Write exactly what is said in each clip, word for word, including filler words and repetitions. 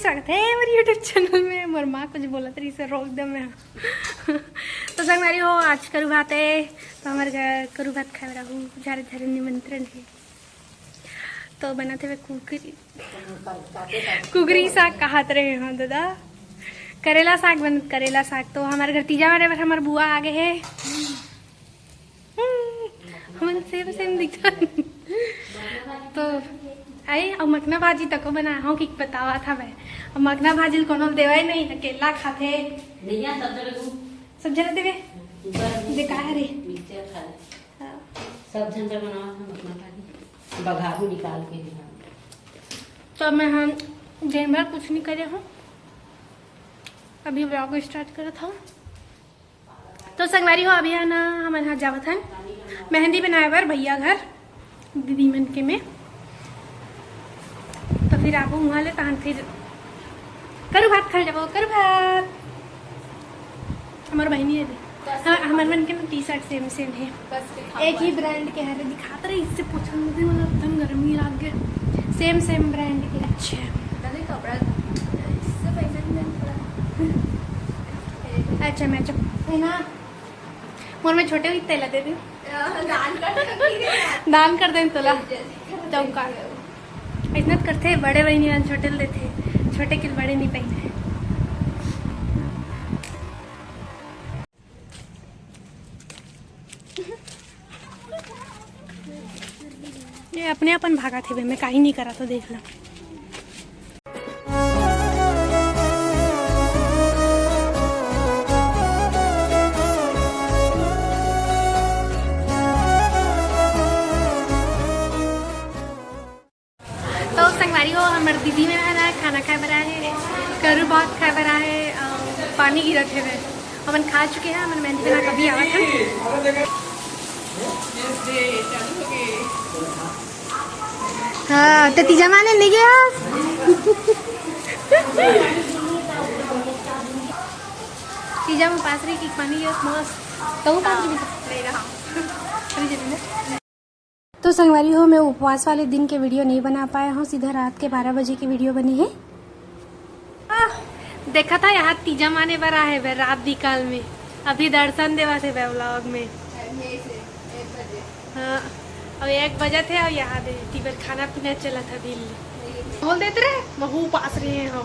स्वागत हे मोर YouTube channel में। मोर माँ कुछ बोलत रहिस हे, रोक दे मैं। तो संगवारी हो, आज करू भात हे, तो हमर घर करू भात खाए बर आहू, झारे झारे निमंत्रण हे। तो बनत हे कुकरी, कुकरी साग कहत रहे हो दादा, करेला साग बनत, करेला साग। तो हमर घर तीजा माने बर हमर बुआ आ गे हे। हम्म, हमन सेम सेम दिखथन। तो आई, अउ मखना भाजी तको बनाए हव कि बतावत हवय। अब मखना भाजी ल कोनो ल देवय नहीं, अकेला खाथे। नैया सब जगह तू सब जगह देवे। ऊपर दे का हरे? मिक्सचर खा ले। हाँ। सब झन बर बनावत हन मखना भाजी। बघारू निकाल के दिहा। तो मैं हम दिन भर कुछ नहीं करे हूँ, अभी vlog start करत हूँ। तो संगवारी हो, अभी है ना, हमन हा जावत हन मेहंदी बनाए बर भैया घर, दीदी मन के में। तो फिर आबो वहाँ ले, तहन फिर करू भात खाए जाबो, करू भात। हमर बहिनी हे दे। हाँ, हमर मन के ना टी शर्ट सेम सेम हे। बस के एक ही ब्रांड के हरे, दिखात रहे, इससे पूछन दे, मतलब एकदम गर्मी लाग गे। सेम सेम ब्रांड के। अच्छा। तने कपड़ा इससे पैसा नहीं लेना पड़ा। अच्छा, मैं चुप है ना। मोर में छोटे हुई तेला दे दी। दान कर सकती है। दान कर देन तोला। जैसे चौका। इतना तो करथे, बड़े बहिनी मन छोटे ल देथे, छोटे के बड़े नहीं पहिने। ये अपने अपन भागत हे, मैं काही नहीं करा तो देख ला। तो संगवारी हो, हमर दीदी मन ह ना खाना खाए बर आए हे, करू भात खाए बर आए हे, अउ पानी गिरत हेवय। हमन खा चुके हैं, हमन मेहंदी बना के अभी आवत हन। हाँ, तो तीजा माने नहीं गया। तीजा में पास रही कि पानी गिरत मस्त। तो पास रही। नहीं रहा। अभी चलिए ना। तो संगवारी हो, मैं उपवास वाले दिन के वीडियो नहीं बना पाए हूँ, सीधा रात के बारह बजे की वीडियो बनी है। आह, देखा था यहाँ तीजा माने बर आहे बे रात दिकाल में, अभी दर्शन देवा थे बे व्लॉग में। हाँ, अब एक बजे थे और यहाँ दे तीबर खाना पीना चला था बिल। बोल देते रहे, महू पास रहे हो।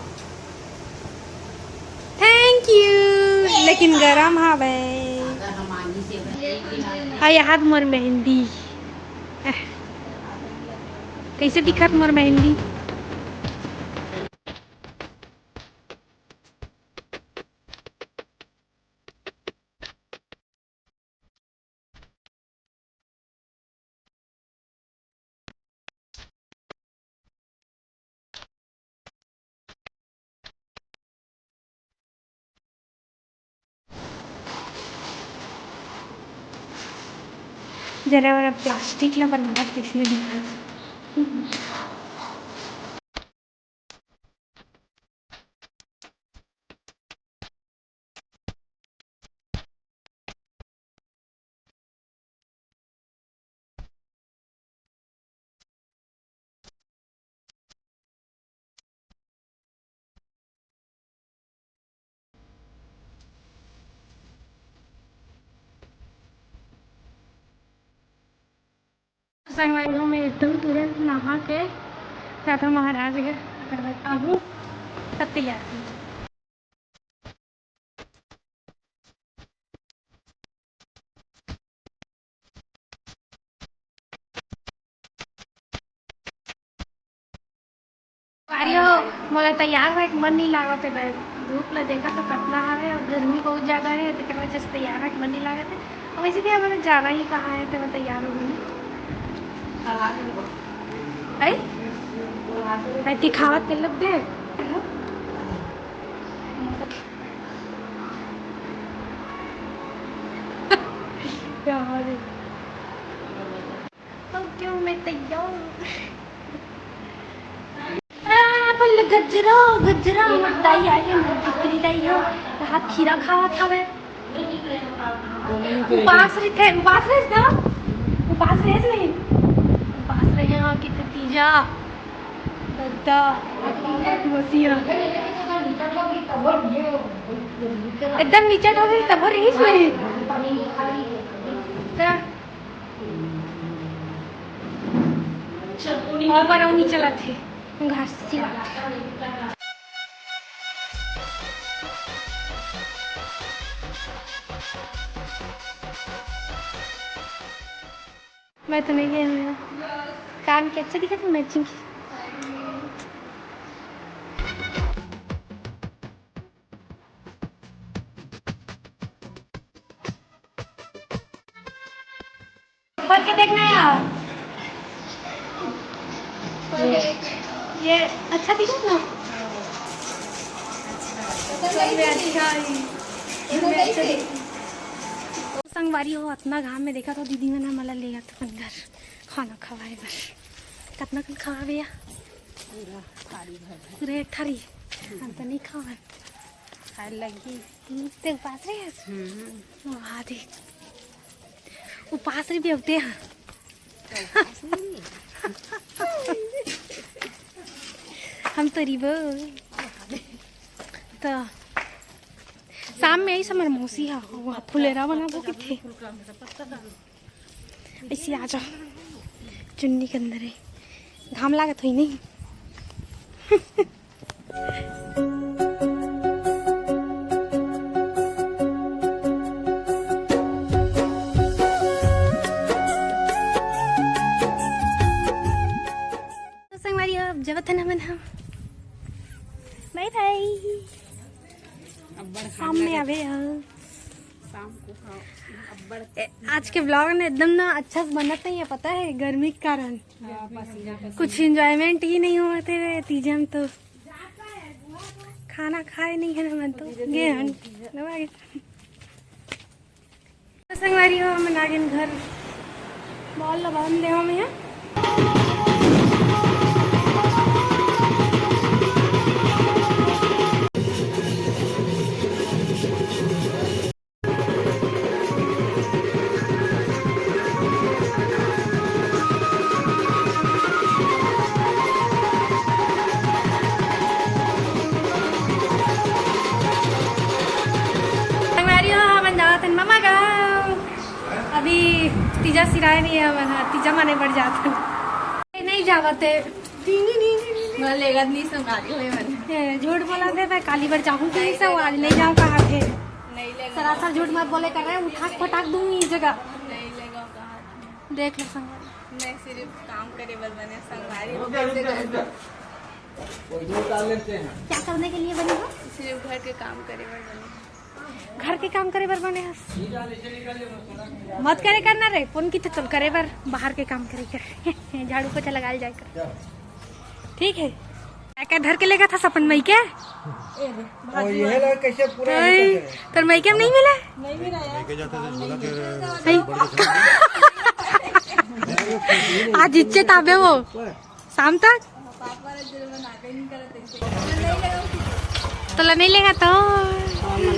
Thank you। लेकिन गरम हवे। हाँ, यहाँ मोर मेहंदी। कैसे दिखत मोर मेहंदी? जरा वाला प्लास्टिक ला बनावत किसने दिखा। संगवारी हो, मैं एकदम तुरंत नहा के राधा महाराज के अगरबत्ती आगू तब तैयार हुई। अरे हो, मोला तैयार होए के मन नहीं लागत है बे। धूप ला देखा तो कतना हवे और गर्मी बहुत ज्यादा है, तेकर वजह से तैयार होए के मन नहीं लागत है। और वैसे भी हमारा जाना ही कहाँ है, तो मैं तैयार हो गई। आई? मैं दिखावत कर लब दे। यार। तो क्यों मैं तैयार हूँ? आ, अपन ले गजरा, गजरा, हमर दाई आए हे, हमर बिक्री दाई हो, हाथ खीरा खावत हवे। उपास रहिथे, उपास रहिस ना? उपास रहिस नहीं? उपास रहे हाँ कि तीजा। दद्दा। होती है। एकदम नीचे हो गई, तब रहीस में। त और बार नहीं चलत हे, घास सी बात। मैं तो नहीं गई हूँ यार। कान के अच्छा दिखा था मैचिंग की। ऊपर के देखना यार, ये अच्छा दिखा ना। अच्छा है, इसमें अच्छा दिखा। संगवारी हो, अतना घाम में देखा तो दीदी मन ह मोला ले जात अपन घर खाना खवाए बर। कतना कन खवावे या? पूरा थारी भर। पूरे एक थारी। हम तो नहीं खावे। खाए लगी। हम्म, ते उपास रहे हस? हम्म। वाह दे। उपास रही भी होते हैं। तो उपास नहीं। हम तो रिबो। तो शाम में आई समर मौसी हा, वो फुलेरा बनाबो किथे। ऐसे आ जाओ, चुन्नी के अंदर है, घाम लागत होई नहीं। तो संगवारी, अब जब थन हमन हम, बाय बाय। अब्बड़ शाम में आवे ह। शाम को खाओ। अब्बड़ ए, आज के ब्लॉग ने एकदम ना अच्छा से बनत नहीं है, पता है, गर्मी के कारण। हाँ, पसीना, पसीना। कुछ एंजॉयमेंट ही नहीं हुआ थे तीजा में तो। खाना खाए नहीं है ना, मन तो गे हन। दबा के। संगवारी हो, हमन आ गेन घर। बॉल ला बांध ले हमें यहाँ। संगवारी हो, हमन जावत हन ममा गाँव। अभी तीजा सिराए नहीं है हमन ह, तीजा माने बर जात हन। नहीं जावत है। मैं लेगत नहीं संगवारी हो मन। ए, झूठ बोला थे, मैं काली बर जाहूँ कि नहीं, सब आज नहीं जाऊँ कहा थे। नहीं लेगा। सरासर झूठ मत बोले कर रहे हैं, उठा के फटाक दूंगी इस जगह। नहीं लेगा कहा थे। देख लो संगवारी। मैं सिर्फ काम करे बर बने संगवारी। क्या करने के लिए बनी हो? सिर्फ घर के काम करे बर बने। घर के काम करे बर बने हस? मत करे करना रे, फोन की तो चल करे बर, बाहर के काम करे कर। झाड़ू पोछा लगा ले जाए कर। ठीक है। क्या, क्या धर के लेगा था सपन मई के? और ये लगा कैसे पूरा नहीं, निकल गया? तोर मई के नहीं मिला? नहीं मिला यार। लेके जाता तो बोला कि नहीं। आज इच्छे ताबे वो शाम तक। तोला नहीं लेगा तो।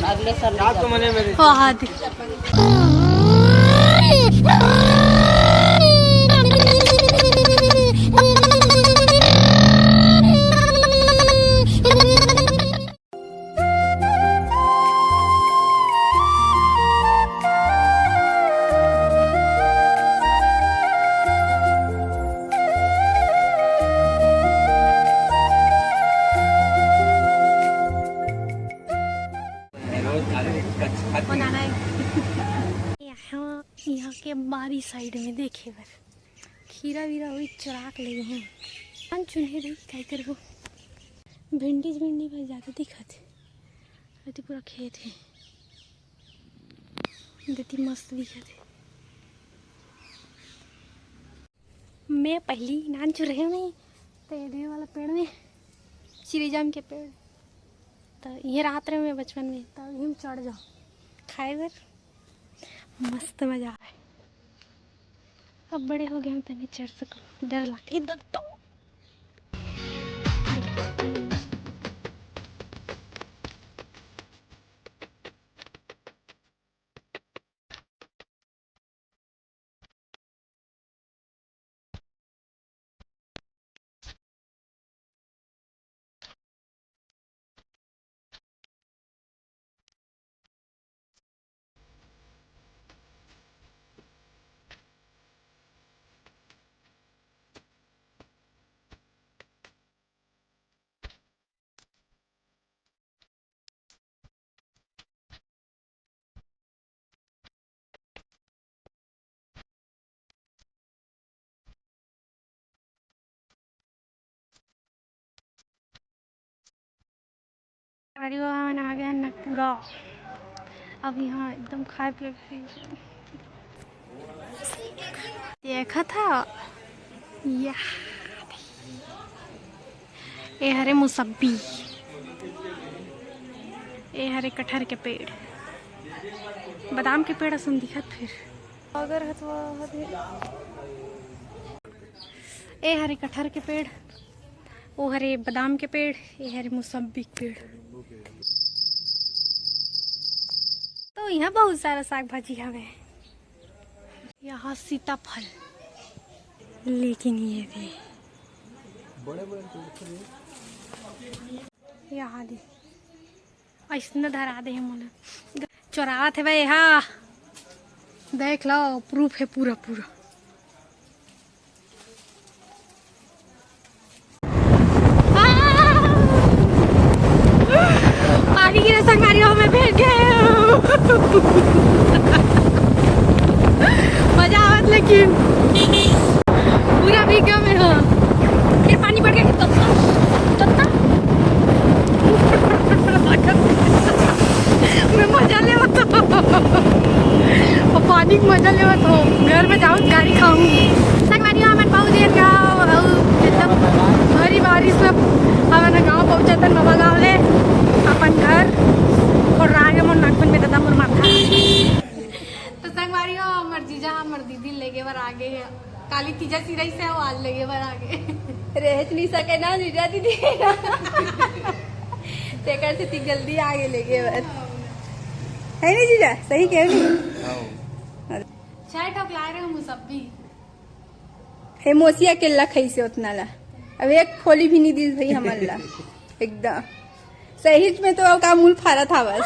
अगले साल। ओ हाँ, दे। बनाना है। यहाँ, यहाँ के बारी साइड में देखे बर खीरा वीरा हुई चुराक ले हैं। पान चुन्हे रही, काय करबो? भिंडी भिंडी भाई ज्यादा दिखत है। अति पूरा खेत है। देती मस्त दिखत है। मैं पहली नान चुरहे में, तो ये वाला पेड़ में, चिरी जाम के पेड़, तो ये रात रहे मैं बचपन में, तो यहीं चढ़ जाओ खाए बर, मस्त मजा आए। अब बड़े हो गए हम, तने चढ़ सको, डर लगता है इधर तो। अरे वाह, हमन आ गए नगपुरा। अब यहाँ एकदम खाए पिए के देखा था। या, ए हरे मुसब्बी, ए हरे कटहर के पेड़, बादाम के पेड़ असन दिखत फिर। अगर हथवा हरे, ए हरे कटहर के पेड़, ओ हरे बादाम के पेड़, ए हरे मुसब्बी के पेड़। तो यहाँ बहुत सारा साग भाजी हवे। यहाँ सीताफल, लेकिन ये भी बड़े बड़े पेड़ थे। यहाँ दे, अइसने धरा दे हे मोला। चोरावत हे भाई, हाँ। देख लो, प्रूफ है पूरा पूरा। आ! पानी गिरे संगवारी हो, मैं भीग गए हूँ। मजा आवत लेकिन पूरा भीग गया मैं। हाँ, फिर पानी बढ़ गया कि तत्ता, तत्ता। मैं मजा लेवत हूँ। पानी के मजा लेवत हूँ। घर में जाऊँ, गारी खाऊँ। संगवारी हो, हमन बहुत देर का, अउ एकदम भरी बारिश में हमन गाँव पहुँचत हन, बाबा गाँव ले अपन घर। और रागे मोर नाखून में दादा मोर माथा। तो संगवारी हो, हमर जीजा हमर दीदी लेगे बर आगे हे। काली तीजा सिरई से वो आज लेगे बर आगे। रेच नहीं सके ना जीजा दीदी। तेकर से ती जल्दी आगे लेगे बर। है नहीं जीजा? सही कह रही। छह ठोक ला रहे हम सब भी। हे मोसिया के ला खइसे उतना ला। अब एक खोली भी नहीं दी भाई हमन ला। एकदम। सही में तो का मूल फारा था बस।